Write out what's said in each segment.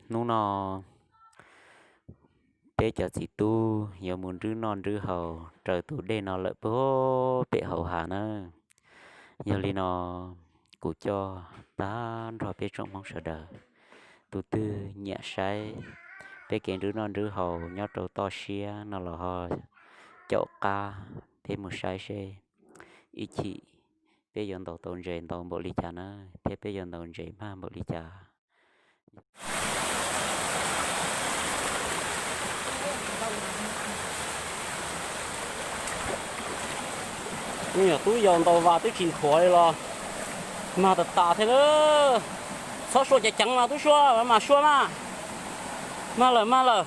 hnub no peb cov txiv tub yuav mus nrhiav noj nrhiav haus raws tus dej no lawm puag pem hauv hav na. Yog li no, kuv coj tag nrho peb tsoom Hmoob sawv daws, tus twg nyiam saib peb kev nrhiav noj nrhiav haus nyob rau toj siab no los ho caum qab peb mus saib seb ib chim peb yuav ntaus tau ntses ntau npaum li cas na, thiab peb yuav ntaus ntses mag npaum li cas. Me nyuam tub yau ntaus vas twb tsis nthuav li los mag tas tas thiab lawm. Txhob sua ceev ceev mas tub Sua, mam sua mas. Mag lawm, mag lawm.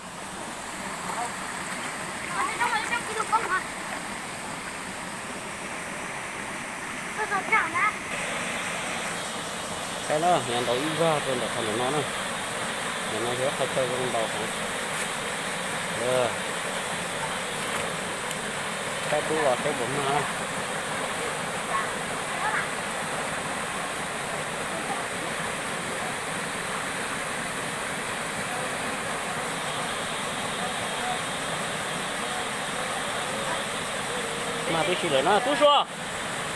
Saib na, yuav ntaus ib vag rau ntawm qhov ntawm no na. Ntawm no yog qhov chaw zoo ntaus heev. Saib tub los saib puas mag na. Mag tib si lawm na tub Sua,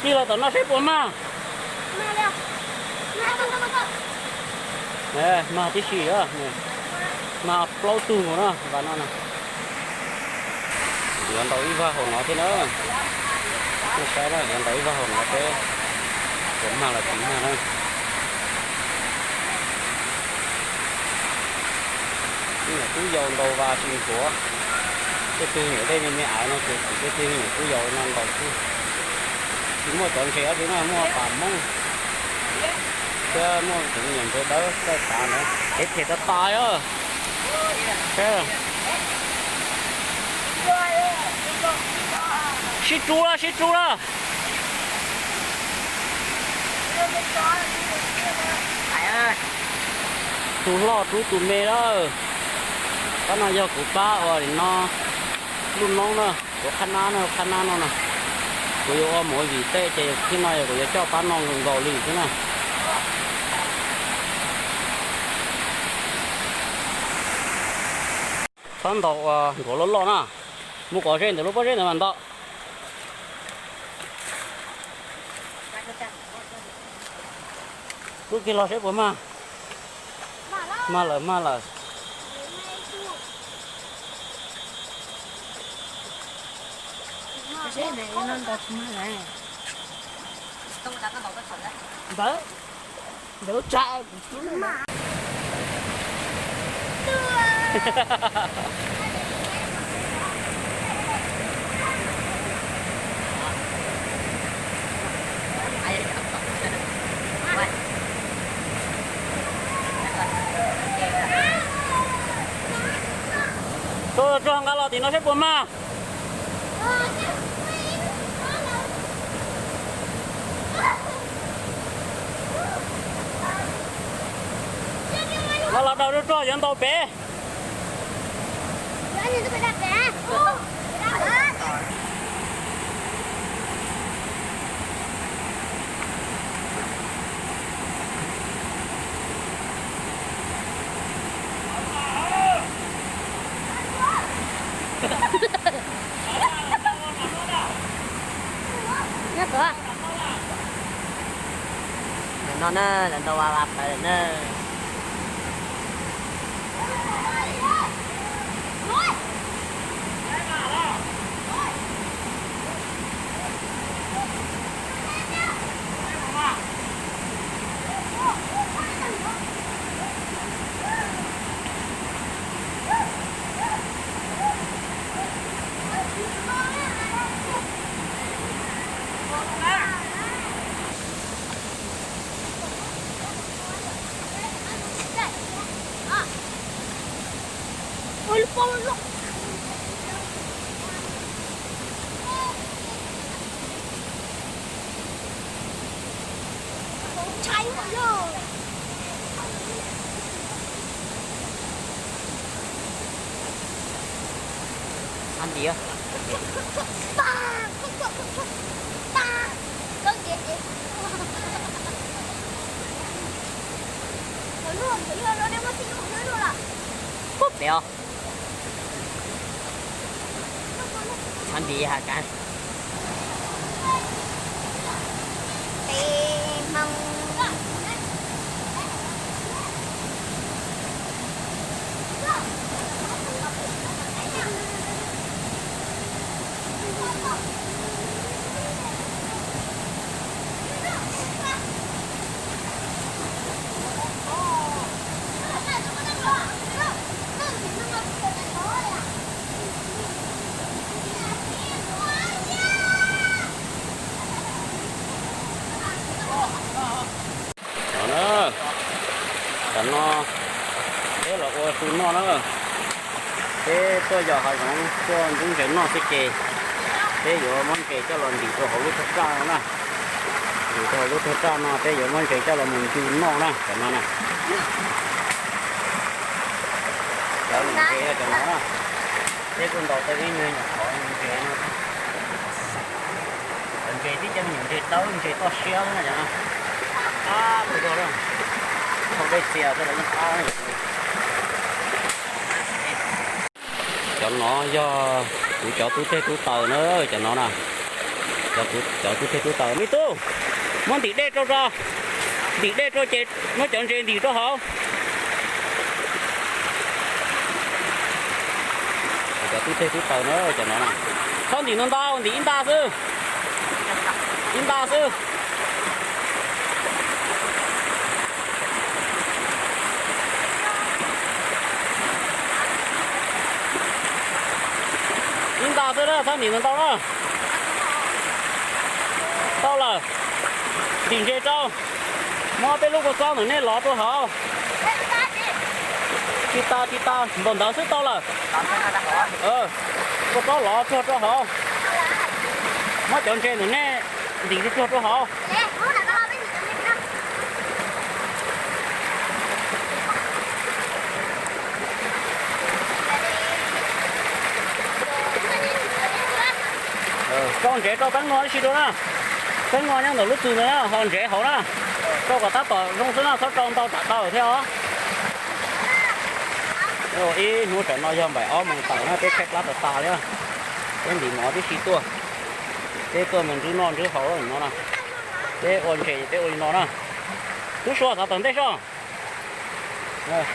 plig los tom no saib puas mag. Mag tib si, mag plaub tug nkaus na vas no na. Yuav ntaus ib vag hauv no thiab na. Nej saib na, yuav ntaus ib vag hauv no seb puas mag los tsis mag na. Ib nyuam tub yau ntaus vas tsis nthuav, tej tug nyuam dej me me aiv no ces kuv tej tug nyuam tub yau no ntaus xwb. Tsis muaj cov ntses dab tsi na, muaj pam moob thiab muaj cov me nyuam ntses dawb txaij tav ntawd, phem phem tas tas os. Sib rub lawm, sib rub lawm. Tus loj rub tus me lawm. Pab no yog kuv pab uas no lub noob na, kuv qhab nab no, qhab nab no na. Kuv yuav ua movie tej ces thiab no yog kuv yuav coj pab no nkaus nkaus li xwb na. Txhob ntaus ua nkuav loj loj na, mus kom ze ntawm lub pob zeb ntawd mas ntaus. Rub kiag los saib puas mag. Mag lawm, mag lawm. Ntawd, ntawd lub tsa kuv rub. Tuaj, tuaj nqa los tim no saib puas mag. Los, los daws rau rog yuav ntaus pem. Nyob kov. Ntawm no na, lawv ntaus vas vas pawg lawm na. Ntawm Pub pem os. Tshav ntis has kav. Tam no, tam no peb los ua su noj na. Peb tuaj yos hav zoov tuaj nrub ntses noj xwb ces peb yuav muab ntses coj los ntim rau hauv lub thawj raj no na. Ntim rau hauv lub thawj raj no peb yuav muab ntses coj los mus ncu noj na tam no na. Cov ntses tam no na, peb kuj ntaus tau ib nyuag nyuam qhov ntses no. Cov ntses tib cov me nyuam ntses dawb ntses toj siab na. Ab, tus dog, thauj dej txias rau lawv qab. Cov no yog kuv cov tub teg tub taws na, cov no na. Cov tub teg tub taws, me tub, muab ntim dej rau tso. Ntim dej rau ces muab cov ntses ntim rau hauv. Cov tub teg tub taws na, cov no na. Txhob ntim ntau ntau, ntim ib nta xwb. Ib nta xwb. Ib nta xwb na, txhob ntim ntau na. Tau lawm. Ntim ntses rau. Muab peb lub kua txob ntawm nej lov rau hauv. Tsis tas, tsis tas, npaum ntawd xwb tau lawm. Kua txob lov tsuag rau hauv. Muab cov ntses ntawm nej ntim tsuag tsuag rau hauv. Rau ntsev rau teeb no ib si rau na. Teeb no nyob ntawm lub txwm ntawd na, ho ntsev hauv na. Rau kom tab tom zoo xwb na, txhob rau ntau tsam daws thiab os. Ib hnub tsam no yog npaim ob moos tawm na, peb tshaib plab tas tas li. Peb ntim mov tib si tuaj. Peb tuaj mus nrub noj nrub haus no na. Peb ua ntses peb ua li no na. Tub Sua xav tawm ntej soj.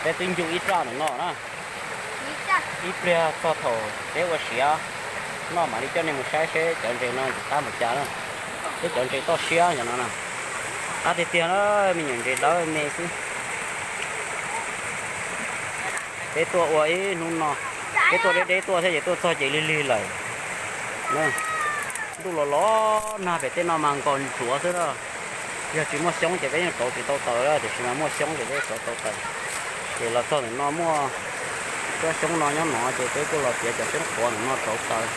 Peb twb ncu ib raj ntawm no na. Ib pliag txog thaum peb ua siav noj mam li coj nej mus saib seb cov ntses no ntxim qab npaum cas na. Peb cov ntses toj siab yog no na. Qab tiag tiag na, me nyuam ntses dawb me xwb. Peb tuaj ua ib hnub no, peb tuaj deb deb tuaj thiab ces tuaj txog ces lig lig lawm. Ntuj los los nag pem tej no mas nkos ntsuav xwb na. Yog tsis muaj xyoob ces peb yeej rauv tsis tau taws, tiam sis mas muaj xyoob ces peb rauv tau taws. Ces los txog ntawm no muaj tsob xyoob no nyob no ces peb kuj los txiav cov xyoob qhuav ntawm no rauv taws.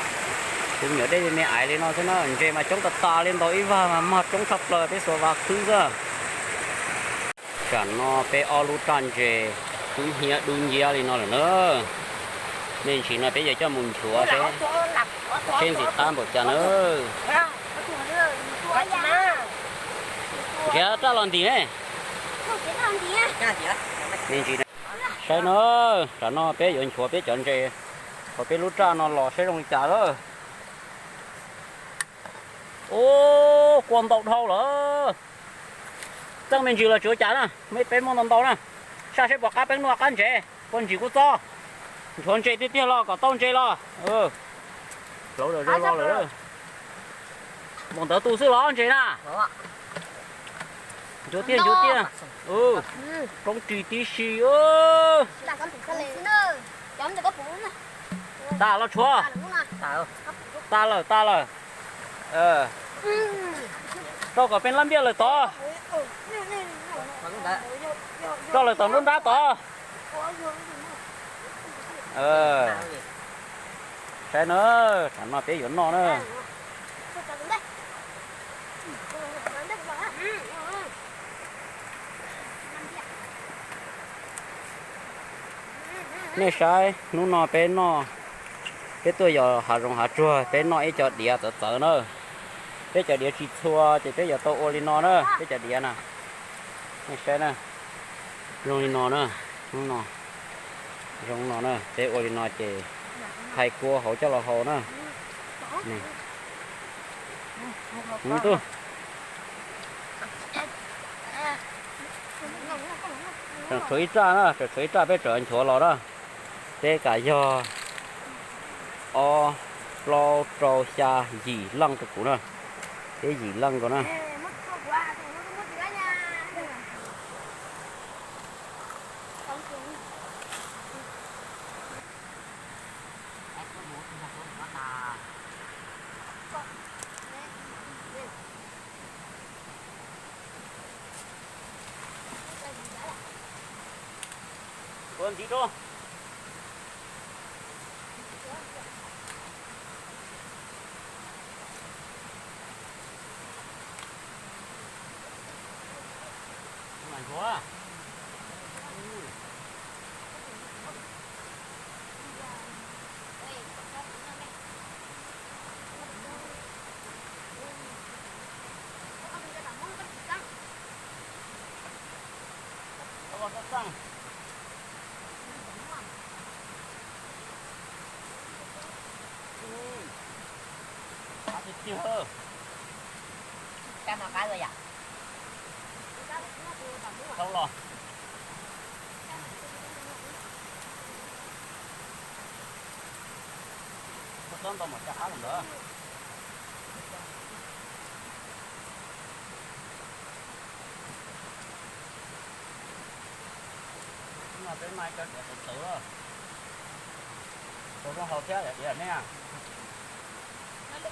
Tus me nyuam dej me me aiv li no xwb na, ntses mas coob tas tas li, ntaus ib vag mas mag roob tshaj plaws peb xuas vas khwb xwb. Tsam no peb ob lub raj ntses dub hnyiab dub nciab li no lawm na. Me ntsis no peb yuav coj mus nchuav seb, seb ntxim qab npaum cas na. Nrhiav raj los ntim ne. Me ntsis, saib na, tsam no peb yuav nchuav peb cov ntses hauv peb lub raj no los saib zoo li cas lawm. Ub, kua ntau dhau lawm. Txeej me ntsis los tsis ua cas na, peb muaj ntau ntau na. Saj seb puas qab peeb luaj qab ntsev, puas ntsim kua txob. Nchuav ntses tiag tiag los kom tau ntses los. Hlauv lawm, zoo los lawm. Npaum ntawd tu xwb los ntses na. Nchuav tiag, nchuav tiag. Roob ris tib si. Tas los tshuav. Tas lawm, tas lawm. Rau kom peb lab npiaj lawm tod. Rau lawm tom nruab nrab tod. Saib na, tsam no peb yuav noj na. Nej saib, hnub no peb noj, peb tuaj yos hav zoov hav tsuag, peb noj ib co diav txawv txawv na. Peb cov diav tsis txhua ces peb yuav tau ua li no na, peb cov diav na. Nej saib na. Zoo li no na, hnub no, zoo no na, peb ua li no ces phais kua hauv coj los haus na. Tub, tseem tshuav ib raj na, tseem tshuav ib raj peb tseem nchuav los na. Peb kam yog ob, plaub, rau, xya, yim leej rau kuv na. Peb yim leej nkaus na. Ua ntxiv rau. Qab tiag tiag. Cab no qab los yom? Tau los. Muab txob ntau mas cab qab los ntawd. Hnub no peb mas cov diav tawv tawv, tau zoo haus thiab diav nej. Qab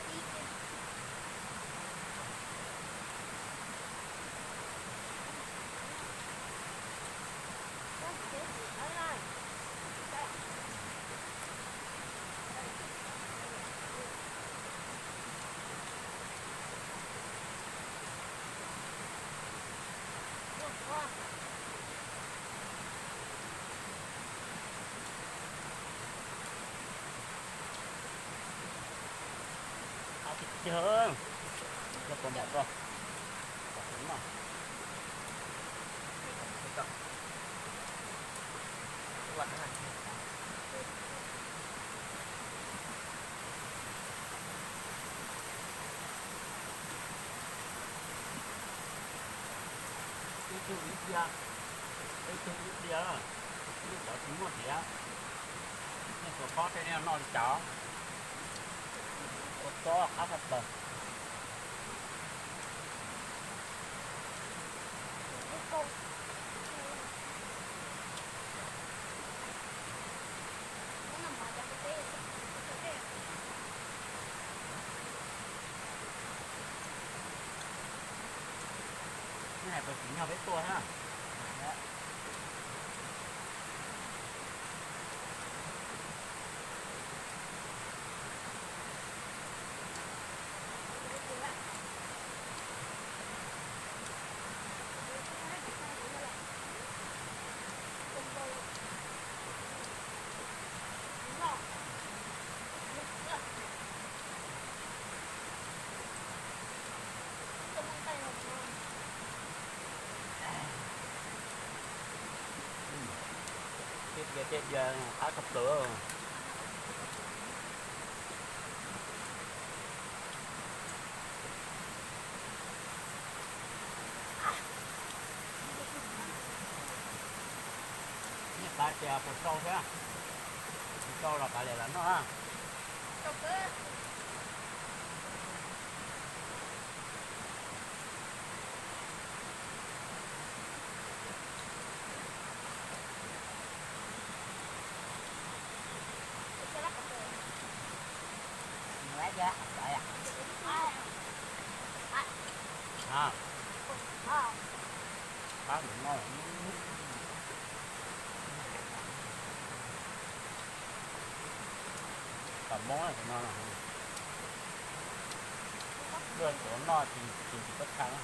tiag tiag, yog puas mom ko. Ib tug ib diav, ib tug ib diav, ib cov tsis muaj diav, nej puas paub tej no noj li cas? Ua txob qab tshaj plaws. Nej hais puas tsim nyog peb tuaj na? Tej diav tej diav qab tshaj plaws. Nej pav tias puas tsau thiab? Tsis tsau los kav liam lam noj na. Tom moob no, luaj tuav noj tsis tsis tsis txhob tha na.